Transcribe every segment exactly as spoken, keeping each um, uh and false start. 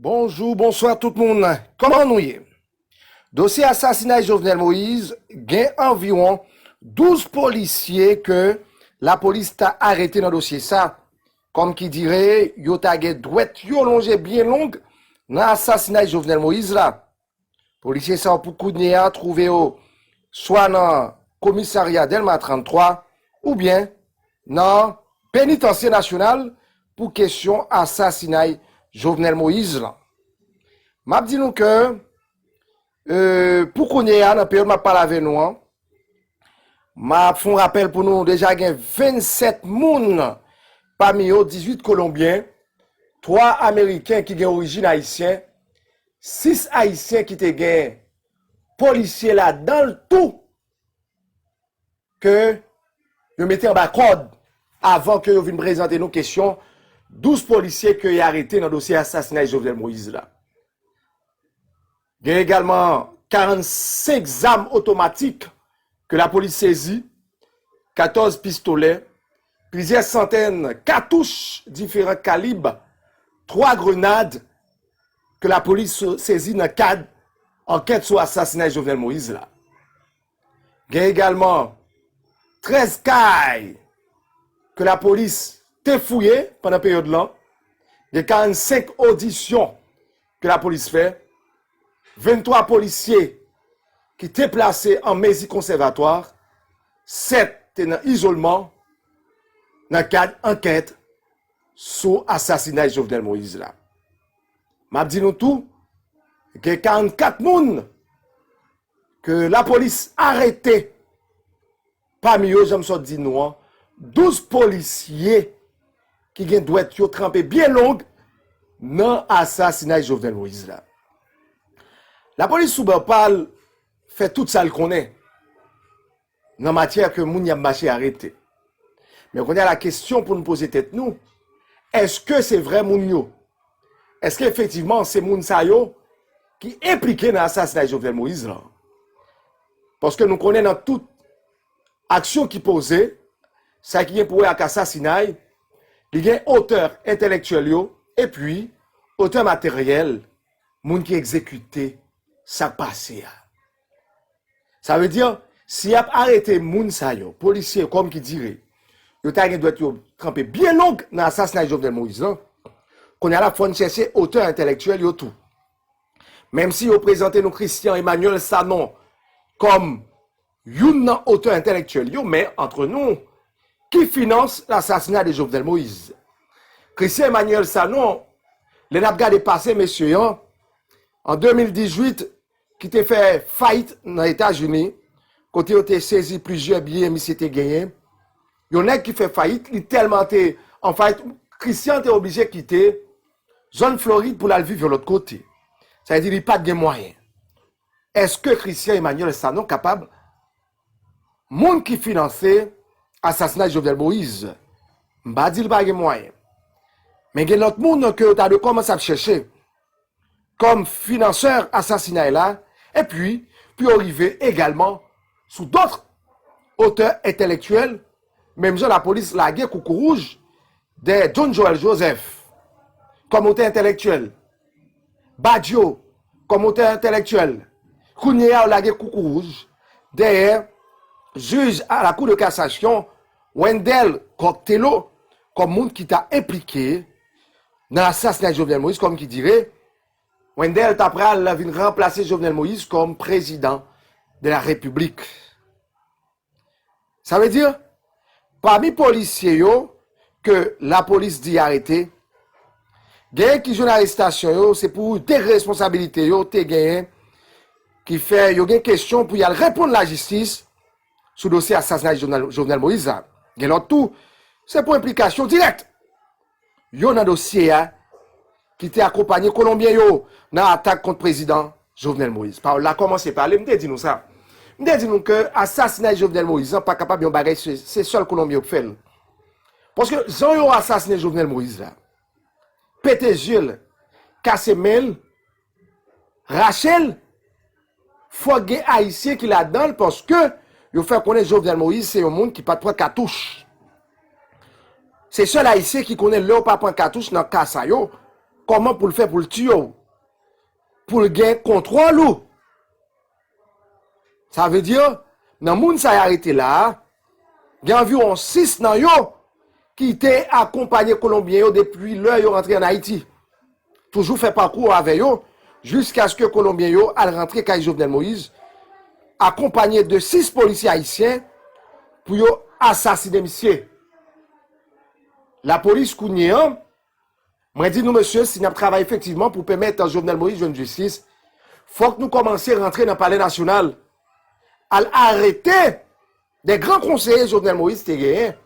Bonjou, bonswa tout moun. Kòman nou ye? Dosye asasinay Jovenel Moïse gen anviwon douz polisye ke lapolis ta arete nan dosye sa. Kòm ki dire, yo ta gen dwèt yo lonje byen long nan asasinay Jovenel Moïse la. Polisye sa yo pou kounye a twouve yo swa nan komisarya Dèlma tranntwa oubyen nan penitansye nasyonal pou kesyon asasinay Jovenel Moïse lan. M ap di nou ke, e, pou kounye a, nan peryòd m ap pale avè nou an, m ap fè yon rapèl pou nou, deja gen vennsèt moun, pami yo dizuit Kolonbyen, twa Ameriken ki gen orijin ayisyen, sis Ayisyen ki te gen polisye ladan l tou, ke yo mete anba kòd avan ke yo vin prezante nou kesyon douz polisye ke y arete nan dosye asasinay Jovenel Moïse la. Gen egalman karannsenk zam otomatik ke lapolis sezi, katòz pistolè, plizyè santèn katouch diferan kalib, twa grenad ke lapolis sezi nan kad ankèt sou asasinay Jovenel Moïse la. Gen egalman trèz kay ke lapolis te fouye pandan peryòd lan. Gen karannsenk odisyon ke lapolis fè. Venntwa polisye ki te plase an mezi konsèvatwa. Sèt te nan izolman nan kad ankèt sou asasinay Jovenel Moïse la. M ap di nou tou, gen karannkat moun ke lapolis arete. Pami yo, jan m sot di nou an, douz polisye ki gen dwèt yo tranpe byen long nan asasinay Jovenel Moïse la. Lapolis sou bò pa l fè tout sa l konnen nan matyè ke moun y ap mache arete. Men kounye a la kesyon pou n poze tèt nou, èske se vrè moun yo? Èske efektivman se moun sa yo ki enplike nan asasinay Jovenel Moïse lan? Paske nou konnen nan tout aksyon ki poze, sa ki gen pou wè ak asasinay, li gen otè entèlektyèl yo, epi otè materyèl, moun ki egzekite sa k pase a. Sa vle di, si y ap arete moun sa yo, polisye kòm ki dire, yo ta gen dwèt yo tranpe byen long nan asasinay Jovenel Moïse lan, kounye a la fò n chèche otè entèlektyèl yo tou. Menm si yo prezante nou Christian Emmanuel Sanon kòm youn nan otè entèlektyèl yo, men antre nou, ki finans lasasinay de Jovenel Moïse? Christian Emmanuel Sanon, lè n ap gade pase mesye an, an de mil dizuit, ki te fè fayit nan Etazini, kote yo te sezi plizyè byen misye te genyen. Yon nèg ki fè fayit, li tèlman te an fayit, Christian te oblije kite zòn Florid pou l al viv yon lòt kote. Sa vle di li pa t gen mwayen. Èske Christian Emmanuel Sanon kapab moun ki finanse asasinay Jovenel Moïse? M pa di l pa gen mwayen. Men gen lòt moun ke yo ta dwe kòmanse ap chèche kòm finansè asasinay la, epi pou yo rive egalman sou dòt otè entèlektyèl, menm jan lapolis lage koukouwouj dèyè John Joël Joseph kòm otè entèlektyèl, Badio kòm otè entèlektyèl. Kounye a, yo lage koukouwouj dèyè jij a la Cour de cassation, Wendell Coq Thelo, kòm moun ki ta enplike nan asasinay Jovenel Moïse, kòm ki dire, Wendell ta pral vin ranplase Jovenel Moïse kòm prezidan de la Repiblik. Sa vle di, pami polisye yo ke lapolis di arete, genyen ki jwenn arestasyon yo, se pou degre responsabilite yo te genyen, ki fè yo gen kesyon pou y al reponn lajistis sou dosye asasinay Jovenel, Jovenel Moïse la. Gen lòt tou, se pou enplikasyon dirèk yo nan dosye a ki te akonpanye Kolonbyen yo nan atak kont prezidan Jovenel Moïse. Pawòl la kòmanse pale, m te di nou sa. M te di nou ke asasinay Jovenel Moïse an pa kapab yon bagay se, se sèl Kolonbyen yo k fè l. Paske jan yo asasinen Jovenel Moïse la, pete zye l, kase men l, rache l, fòk gen Ayisyen ki ladan l paske yo fè konnen Jovenel Moïse se yon moun ki pa t pran katouch. Se sèl Ayisyen ki konnen lè w pa pran katouch nan ka sa yo, kòman pou l fè pou l tiye w, pou l gen kontwòl ou. Sa vle di, nan moun sa y arete la a, gen anviwon sis nan yo ki te akonpanye Kolonbyen yo depi lè yo rantre ann Ayiti. Toujou fè pakou avè yo, jiskaske Kolonbyen yo al rantre kay Jovenel Moïse, akonpanye de sis polisye ayisyen pou yo asasine misye. Lapolis kounye an, mwen di nou, mesye, si n ap travay efektivman pou pèmèt Jovenel Moïse jwenn jistis, fòk nou kòmanse rantre nan Palè Nasyonal, al arete de gran konseye Jovenel Moïse te genyen.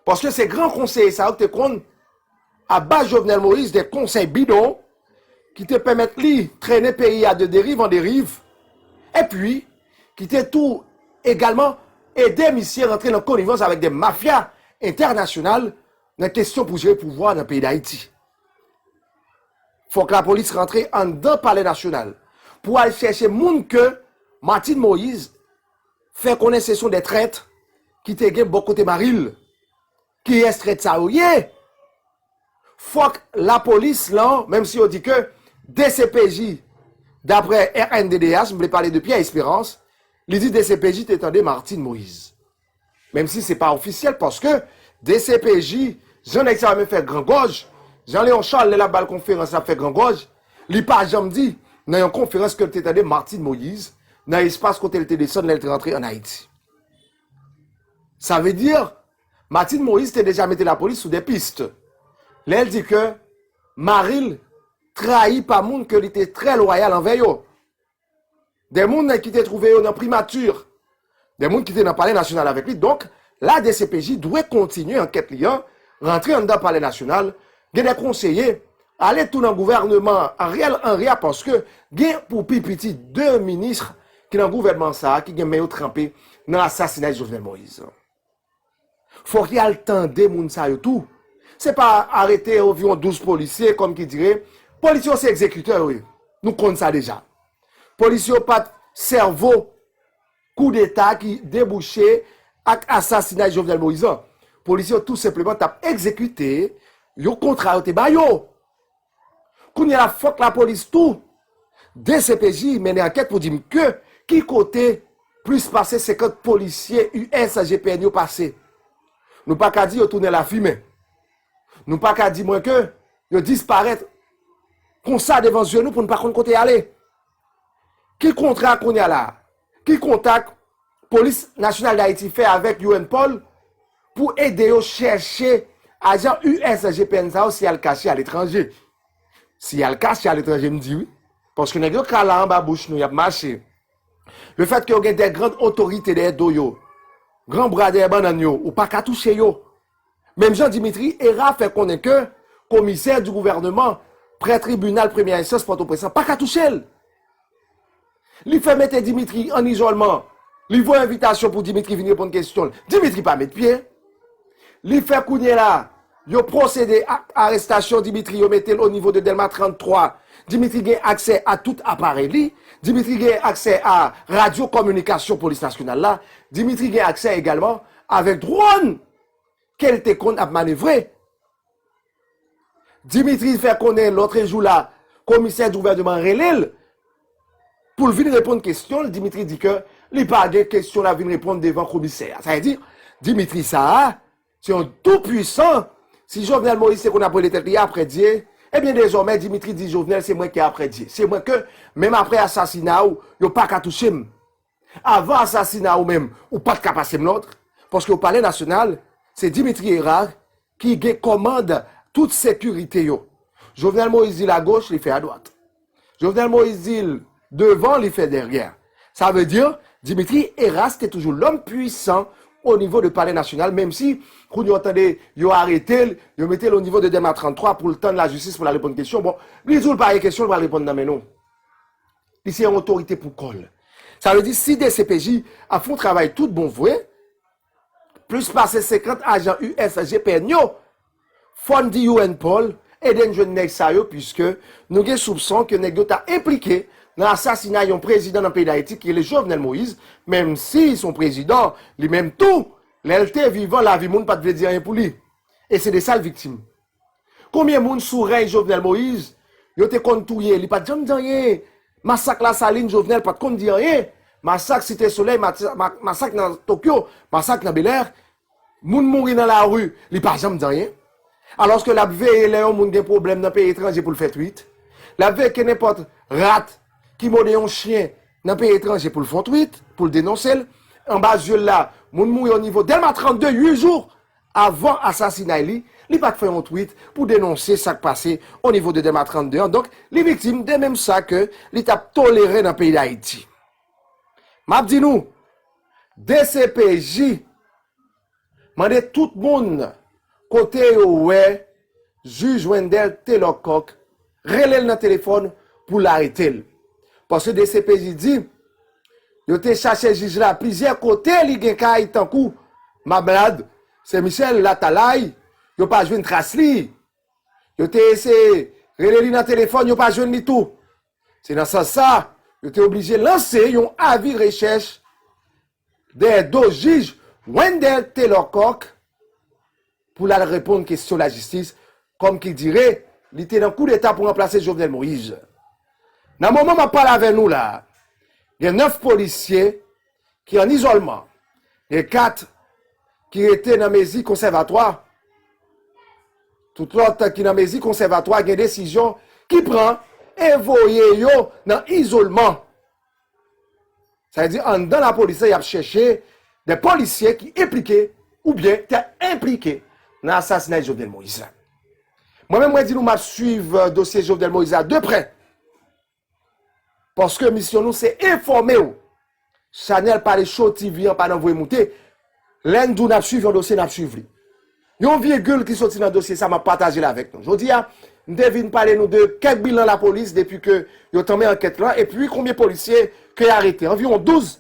Paske se gran konseye sa yo ki te konn ap ba Jovenel Moïse de konsèy bidon ki te pèmèt li trennen peyi a de deriv an deriv, epi ki te tou egalman ede misye rantre nan konivans avèk de mafya entènasyonal nan kesyon pou jere pouvwa nan peyi Dayiti. Fòk lapolis rantre anndan Palè Nasyonal pou al chèche moun ke Martine Moïse fè konnen se son de trèt ki te gen bò kote mari l. Kiyès trèt sa yo ye? Fòk lapolis lan, menm si yo di ke D C P J, daprè R N D D H, m vle pale de Pierre Espérance, li di D C P J te tande Martine Moïse. Menm si se pa ofisyèl, paske D C P J, jan nèg sa yo renmen fè grangòj, jan Léon Charles, lè l ap ba l konferans, l ap fè grangòj, li pa janm di, nan yon konferans, ke l te tande Martine Moïse, nan espas kote l te desann lè l te rantre ann Ayiti. Sa vle di, Martine Moïse te deja mete lapolis sou de pis. Lè l di ke mari l trayi pa moun ke li te trè lwayal anvè yo. De moun ki te twouve yo nan primati. De moun ki te nan Palè Nasyonal avèk li. Donk, la D C P J dwe kontinye ankèt li an, rantre anndan Palè Nasyonal. Gen de konseye, ale tou nan gouvènman Ariel Henry a, paske gen pou pi piti de minis ki nan gouvènman sa a, ki gen men yo tranpe nan asasinay Jovenel Moïse. Fòk y al tande moun sa yo tou. Se pa arete anviwon douz polisye, kòm ki dire, polisye yo se egzekitè yo ye. Nou konn sa deja. Polisye yo pa t sèvo koudeta ki debouche ak asasinay Jovenel Moïse an. Polisye yo tou senpleman t ap egzekite yon kontra yo te ba yo. Kounye a la, fòk lapolis tou, D C P J mennen ankèt pou di m ke ki kote plis pase senkant polisye U S G P N yo pase. Nou pa ka di yo tounen lafimen. Nou pa ka di mwen ke yo disparèt konsa devan zye nou pou n pa konn kote y ale. Ki kontra kounye a la? Ki kontak Polis Nasyonal Dayiti fè avèk U N Paul pou ede yo chèche ajan U S G P N sa yo si y al kache aletranje? Si y al kache aletranje, m di wi. Paske nèg yo ka la anba bouch nou, y ap mache. Lefètke yo gen de gran otorite dèyè do yo, gran bra dèyè bannann yo, ou pa ka touche yo. Menm jan Dimitri Hérard fè konnen ke komisè di gouvènman prè tribinal premyè enstans Pòtoprens lan pa ka touche l. Li fè mete Dimitri an izòlman. Li voye envitasyon pou Dimitri vin reponn kesyon l. Dimitri pa met pye. Li fè kounye la, yo pwosede ak arestasyon Dimitri, yo mete l o nivo de Dèlma trannntwa. Dimitri gen aksè a tout aparèy li. Dimitri gen aksè a radyo kominikasyon polis nasyonal la. Dimitri gen aksè egalman avèk dwòn ke l te konn ap manevre. Dimitri fè konnen lòtrejou la, komisè di gouvènman rele l pou l vin reponn kesyon l. Dimitri di ke li pa gen kesyon l ap vin reponn devan komisè a. Sa vle di, Dimitri sa a, se yon tou pwisan. Si Jovenel Moïse te konn ap rele tèt li Aprè Dye, ebyen dezòmè Dimitri di Jovenel se mwen ki Aprè Dye. Se mwen ke, menm aprè asasina w, yo pa ka touche m. Avan asasina ou menm, ou pa t ka pase m lòd, paske o Palè Nasyonal, se Dimitri Hérard ki gen kòmand tout sekirite yo. Jovenel Moïse di l agoch, li fè adwat. Jovenel Moïse di l devan, li fè dèyè. Sa vle di, Dimitri Hérard te toujou lòm pwisan o nivo de Palè Nasyonal, menm si kounye a w tande yo arete l, yo mete l o nivo de Dèlma trannntwa pou l tann lajistis pou l al reponn kesyon. Bon, li di w l pa gen kesyon, l pral reponn nan men nou. Li se yon otorite pou kò l. Sa vle di, si D C P J ap fè yon travay tout bon vre, plis pase senkant ajan U S G P N yo, fò n di U N Paul ede n jwenn nèg sa yo, piske nou gen soupson ke nèg yo ta enplike nan asasina yon prezidan nan peyi Dayiti ki rele Jovenel Moïse, menm si se yon prezidan, li menm tou, lè l te vivan, lavi moun pa t vle di anyen pou li. E se de sa l viktim. Konbyen moun sou rèy Jovenel Moïse yo te konn touye? Li pa t janm di anyen. Masak Lasalin, Jovenel pa t konn di anyen. Masak Site Solèy, ma- ma- masak nan Tokyo, masak nan Belè, moun mouri nan lari, li pa janm di anyen. Alòske l ap veye lè yon moun gen pwoblèm nan peyi etranje pou l fè twit. L ap veye ke nenpòt rat ki mòde yon chen nan peyi etranje pou l fè yon twit, pou l denonse l. Anba zye l la, moun mouri o nivo Dèlma trannde, uit jou avan asasinay li, li pa t fè yon twit pou denonse sa k pase o nivo de Dèlma trannde an. Donk, li viktim de menm sa ke li t ap tolere nan peyi Dayiti. M ap di nou, D C P J mande tout moun kote yo wè jij Wendell Taylor Cook, rele l nan telefòn pou l arete l. Paske D C P J di, yo te chache jij la plizyè kote li gen kay tankou Mablad, Sen Michèl, Latalay, yo pa jwenn tras li. Yo te eseye rele li nan telefòn, yo pa jwenn li tou. Se nan sans sa, yo te oblije lanse yon avi rechèch dèyè do jij Wendell Taylor Cook pou l al reponn kesyon lajistis, kòm ki dire, li te nan koudeta pou ranplase Jovenel Moïse. Nan moman m ap pale avè nou la, gen nèf polisye ki an izòlman, gen kat ki rete nan mezi konsèvatwa, tout lòt ki nan mezi konsèvatwa gen desizyon ki pran e voye yo nan izòlman. Sa vle di, anndan lapolis la, y ap chèche de polisye ki enplike oubyen te enplike nan asasinay Jovenel Moïse la. Mwen menm, mwen di nou, m ap swiv, euh, dosye Jovenel Moïse la de prè. Paske misyon nou, se enfòme w. Chanèl Pale Show T V an pa nan voye moute. Lè n di w n ap swiv yon dosye, n ap swiv li. Yon vigil ki soti nan dosye sa, m ap pataje l avèk nou. Jodi a, m te vin pale nou de kèk bilan lapolis depi ke yo tanmen ankèt lan, epi konbyen polisye ke y arete. Anviwon douz